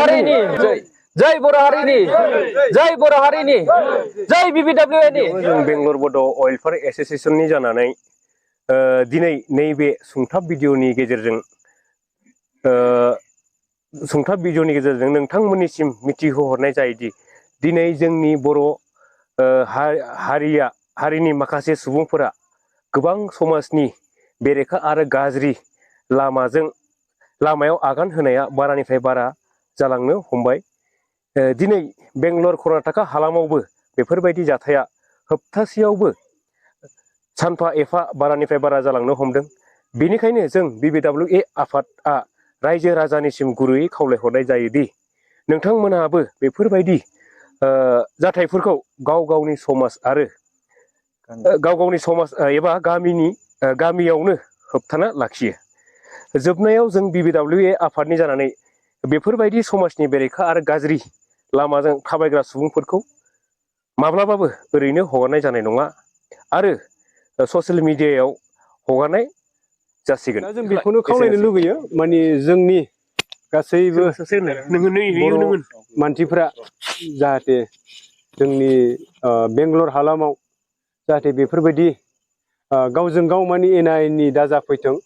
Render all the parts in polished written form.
हारिनि जय बर' हारिनि जय बर' हारिनि जय BBWA जों बेंगलर बड' अइलफोर एस'सिएशननि जानानै दिनै नैबे सुंथाब भिडिअ'नि गेजेरजों नोंथांमोननिसिम मिथिहोहरनाय जायोदि दिनै जोंनि बर' हारिनि माखासे सुबुंफोरा गोबां समाजनि बेरेखा आरो गाज्रि लामायाव आगान होनाया बारानिफ्राय बारा जालांनो हमबाय। दिनै बेंगलर कर्नाटका हालामावबो बेफोरबायदि जाथाया होबथासेयावबो सानफा एफा बारानिफ्राय बारा जालांनो हमदों। बेनिखायनो जों BBWA आफादआ रायजो राजानिसिम गुरैयै खावलायहरनाय जायोदि नोंथांमोनहाबो बेफोरबायदि जाथायफोरखौ गाव गावनि समाज आरो गाव गावनि समाज एबा गामियावनो होबथाना लाखियो। जोबनायाव जों BBWA आफादनि जानानै बेफोरबायदि समाजनि बेरेखा आरो गाज्रि लामाजों थाबायग्रा सुबुंफोरखौ माब्लाबाबो ओरैनो हगारनाय जानाय नङा आरो ससियेल मिडियायाव हगारनाय जासिगोन। दा जों बेखौनो खावलायनो लुगैयो माने जोंनि गासैबो बर' मानसिफ्रा जाहाथे जोंनि बेंगलर हालामाव जाहाथे बेफोरबायदि गावजों गाव माने एना एनि दाजाफैथों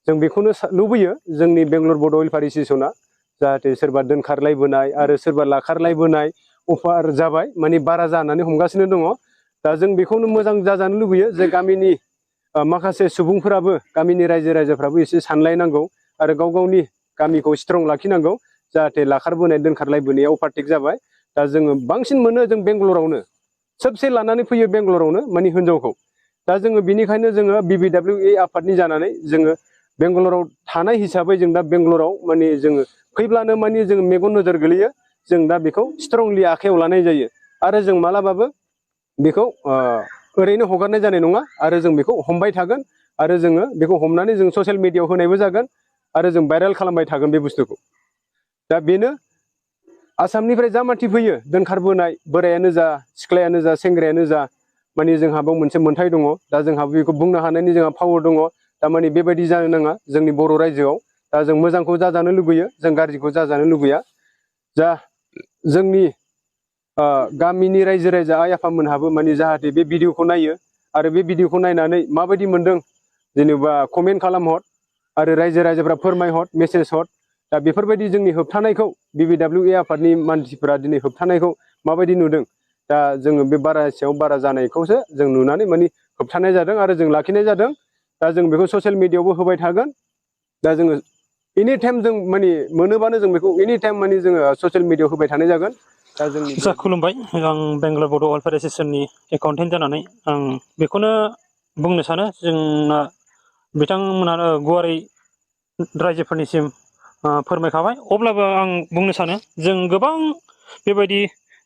जों बेखौनो लुबैयो। जोंनि बेंगलर बड' वेलफेयार एस'सिएशना जाहाथे सोरबा दोनखारलायबोनाय आरो सोरबा लाखारलायबोनाय अफार जाबाय माने बारा जानानै हमगासिनो दङ। दा जों बेखौनो मोजां जाजानो लुबैयो जे गामिनि माखासे सुबुंफोराबो गामिनि रायजोफ्राबो एसे सानलायनांगौ आरो गाव गावनि गामिखौ स्ट्रं लाखिनांगौ जाहाथे लाखारबोनाय दोनखारलायबोनाया अभारटेक जाबाय। दा जोङो बांसिन मोनो जों बेंगलरावनो सबसे लानानै फैयो बेंगलरावनो माने हिनजावखौ। दा जोङो बिनिखायनो जोङो BBWA आफादनि जानानै जोङो बेंगलराव थानाय हिसाबै जों दा बेंगलराव माने जोङो फैब्लानो माने जोङो मेगन नोजोर गोलैयो। जों दा बेखौ स्ट्रंलि आखायाव लानाय जायो आरो जों मालाबाबो बेखौ ओरैनो हगारनाय जानाय नङा आरो जों बेखौ हमबाय थागोन आरो जोङो बेखौ हमनानै जों ससियेल मिडियायाव होनायबो जागोन आरो जों भाइरेल खालामबाय थागोन बे बुस्थुखौ। दा बेनो आसामनिफ्राय जा मानसि फैयो दोनखारबोनाय बोरायानो जा सिख्लायानो जा सेंग्रायानो जा माने जोंहाबो मोनसे मोन्थाय दङ। दा जोंहाबो बेखौ बुंनो हानायनि जोंहा पावार दङ। थारमाने बेबायदि जानो नाङा जोंनि बर' रायजोआव। दा जों मोजांखौ जाजानो लुगैयो जों गाज्रिखौ जाजानो लुगैया। जा जोंनि गामिनि रायजो राजा आइ आफामोनहाबो माने जाहाथे बे भिडिअखौ नायो आरो बे भिडिअखौ नायनानै माबायदि मोनदों जेनेबा कमेन्ट खालामहर आरो रायजो राजाफ्रा फोरमायहर मेसेज हर। दा बेफोरबायदि जोंनि होबथानायखौ BBWA आफादनि मानसिफोरा दिनै होबथानायखौ माबायदि नुदों। दा जोङो बे बारा सायाव बारा जानायखौसो जों नुनानै माने होबथानाय जादों आरो जों लाखिनाय जादों। दा जों बेखौ ससियेल मिडियायावबो होबाय थागोन। दा जोङो एनि टाइम जों माने मोनोबानो जों बेखौ एनि टाइम माने जोङो ससियेल मिडियायाव होबाय थानाय जागोन। दा जोंनि खुलुमबाय। आं बेंगलर बड' वेलफेयार एस'सिएशननि एकाउन्टेन्ट जानानै आं बेखौनो बुंनो सानो जोंना बिथांमोना गुवारै रायजोफोरनिसिम फोरमायखाबाय। अब्लाबो आं बुंनो सानो जों गोबां बेबायदि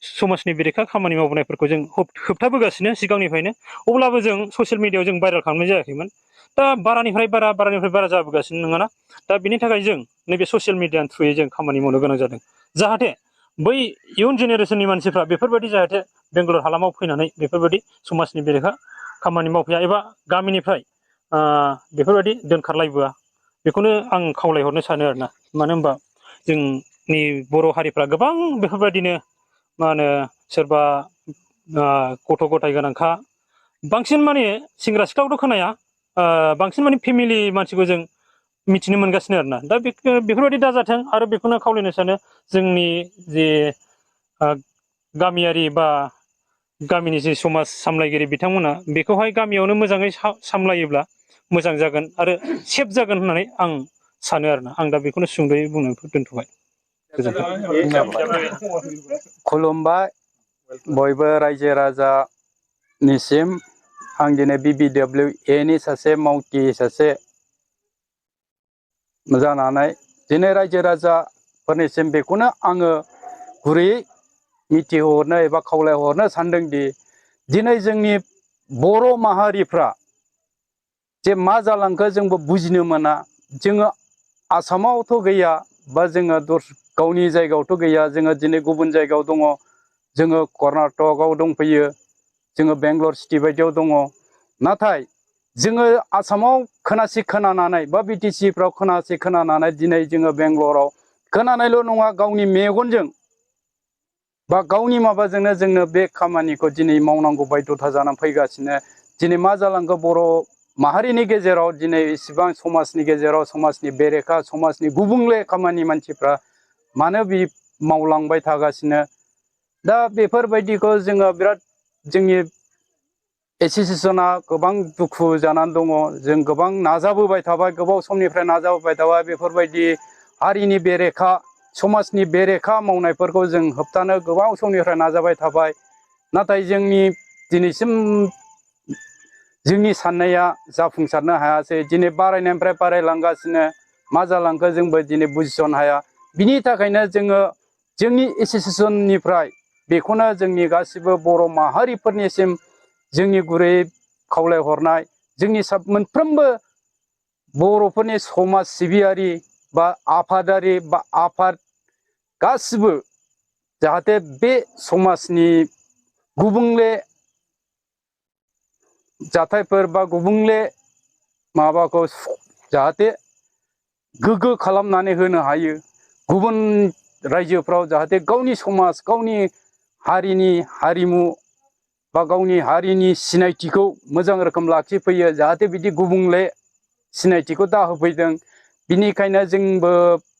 समाजनि बेरेखा खामानि मावबोनायफोरखौ जों होबथाबोगासिनो सिगांनिफ्रायनो। अब्लाबो जों ससियेल मिडियायाव जों भाइरेल खालामनाय जायाखैमोन। दा बारानिफ्राय बारा जाबोगासिनो नङाना। दा बिनि थाखाय जों नैबे ससियेल मिडियानि थ्रुयै जों खामानि मावनो गोनां जादों जाहाथे बै इयुन जेनेरेसननि मानसिफ्रा बेफोरबायदि जाहाथे बेंगलर हालामाव फैनानै बेफोरबायदि समाजनि बेरेखा खामानि मावफैया एबा गामिनिफ्राय बेफोरबायदि दोनखारलायबोआ। बेखौनो आं खावलायहरनो सानो आरोना। मानो होनबा जोंनि बर' हारिफ्रा गोबां बेफोरबायदिनो मा होनो सोरबा गथ' गथाय गोनांखा बांसिन माने सेंग्रा सिख्लाखौथ' खोनाया बांसिन माने फेमिलि मानसिखौ जों मिथिनो मोनगासिनो आरोना। दा बेफोरबायदि दाजाथों आरो बेखौनो खावलायनो सानो जोंनि जे गामियारि बा गामिनि जे समाज सामलायगिरि बिथांमोना बेखौहाय गामियावनो मोजाङै सामलायोब्ला मोजां जागोन आरो सेफ जागोन होननानै आं सानो आरोना। आं दा बेखौनो सुंद'यै बुंनानै दोनथ'बाय। खुलुमबाय बयबो रायजो राजानिसिम। आं दिनै BBWA नि सासे मावथि सासे जानानै दिनै रायजो राजाफोरनिसिम बेखौनो आङो गुरैयै मिथिहरनो एबा खावलायहरनो सानदोंदि दिनै जोंनि बर' माहारिफ्रा जे मा जालांखो जोंबो बुजिनो मोना। जोङो आसामावथ' गैया बा जोङो गावनि जायगायावथ' गैया। जोङो दिनै गुबुन जायगायाव दङ। जोङो कर्नाटकआव दंफैयो। जोङो बेंगलर सिटि बायदियाव दङ। नाथाय जोङो आसामाव खोनानानै बा BTC फ्राव खोनानानै दिनै जोङो बेंगलराव खोनानायल' नङा गावनि मेगनजों बा गावनि माबाजोंनो जोंनो बे खामानिखौ दिनै मावनांगौ बायध'था जानानै फैगासिनो। दिनै मा जालांखो बर' माहारिनि गेजेराव दिनै इसिबां समाजनि गेजेराव समाजनि बेरेखा समाजनि गुबुंले खामानि मानसिफ्रा मानो बि मावलांबाय थागासिनो। दा बेफोरबायदिखौ जोङो बिराद जोंनि एस'सियेसना गोबां दुखु जानानै दङ। जों गोबां नाजाबोबाय थाबाय, गोबाव समनिफ्राय नाजाबोबाय थाबाय बेफोरबायदि हारिनि बेरेखा समाजनि बेरेखा मावनायफोरखौ जों होबथानो गोबाव समनिफ्राय नाजाबाय थाबाय। नाथाय दिनैसिम जोंनि साननाया जाफुंसारनो हायासै। दिनै बारायनायनिफ्राय बारायलांगासिनो। मा जालांखो जोंबो दिनै बुजिस'नो हाया। बिनि थाखायनो जोङो जोंनि एस'सियेसननिफ्राय बेखौनो जोंनि गासिबो बर' माहारिफोरनिसिम जोंनि गुरै खावलायहरनाय, जोंनि मोनफ्रोमबो बर'फोरनि समाज सिबियारि बा आफादारि बा आफाद गासिबो जाहाथे बे समाजनि गुबुंले जाथायफोर बा गुबुंले माबाखौ जाहाथे गोग्गो खालामनानै होनो हायो। गुबुन रायजोफ्राव जाहाथे गावनि समाज गावनि हारिनि हारिमु बा गावनि हारिनि सिनायथिखौ मोजां रोखोम लाखिफैयो। जाहाथे बिदि गुबुंले सिनायथिखौ दा होफैदों। बिनिखायनो जोंबो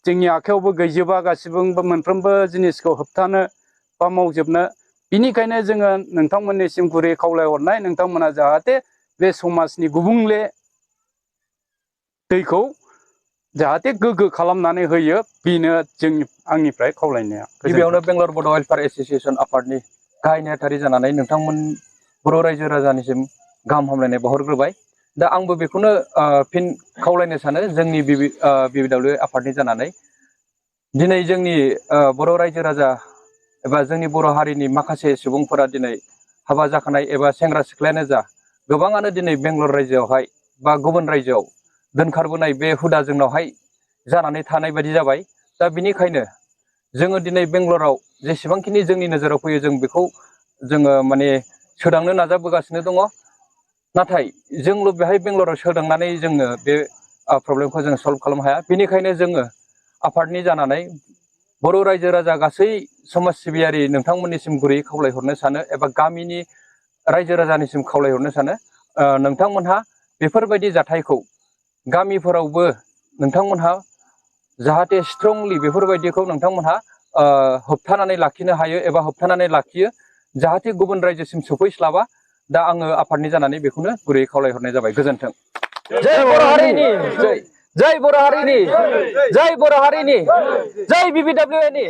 जोंनि आखायावबो गैजोबा गासिबो मोनफ्रोमबो जिनिसखौ होबथानो बा मावजोबनो। बिनिखायनो जोङो नोंथांमोननिसिम गुरै खावलायहरनाय, नोंथांमोना जाहाथे बे समाजनि गुबुंले दैखौ जाहाथे गोग्गो खालामनानै होयो। बेनो आंनिफ्राय खावलायनाया। गिबियावनो बेंगलर बड' वेलफेयार एस'सियेसन आफादनि गाहाय नेहाथारि जानानै नोंथांमोन बर' रायजो राजानिसिम गाहाम हामलायनाय बावहरग्रोबाय। दा आंबो बेखौनो फिन खावलायनो सानो जोंनि BBW आफादनि जानानै दिनै जोंनि बर' रायजो राजा एबा जोंनि बर' हारिनि माखासे सुबुंफोरा दिनै हाबा जाखानाय एबा सेंग्रा सिख्लायानो जा गोबाङानो दिनै बेंगलर रायजोआवहाय बा गुबुन रायजोआव दोनखारबोनाय बे हुदा जोंनावहाय जानानै थानाय बायदि जाबाय। दा बिनिखायनो जोङो दिनै बेंगलराव जेसेबांखिनि जोंनि नोजोराव फैयो जों बेखौ जोङो माने सोदांनो नाजाबोगासिनो दङ। नाथाय जोंल' बेहाय बेंगलराव सोदांनानै जोङो बे प्रब्लेमखौ जों सल्भ खालामनो हाया। बेनिखायनो जोङो आफादनि जानानै बर' रायजो राजा गासै समाज सिबियारि नोंथांमोननिसिम गुरैयै खावलायहरनो सानो एबा गामिनि रायजो राजानिसिम खावलायहरनो सानो नोंथांमोनहा बेफोरबायदि जाथायखौ गामिफोरावबो नोंथांमोनहा जाहाथे स्ट्रंलि बेफोरबायदिखौ नोंथांमोनहा होबथानानै लाखिनो हायो एबा होबथानानै लाखियो जाहाथे गुबुन रायजोसिम सफैस्लाबा। दा आङो आफादनि जानानै बेखौनो गुरैयै खावलायहरनाय जाबाय। गोजोन्थों। जय बर' हारिनि जय बर' हारिनि जय बर' हारिनि जय BBWA नि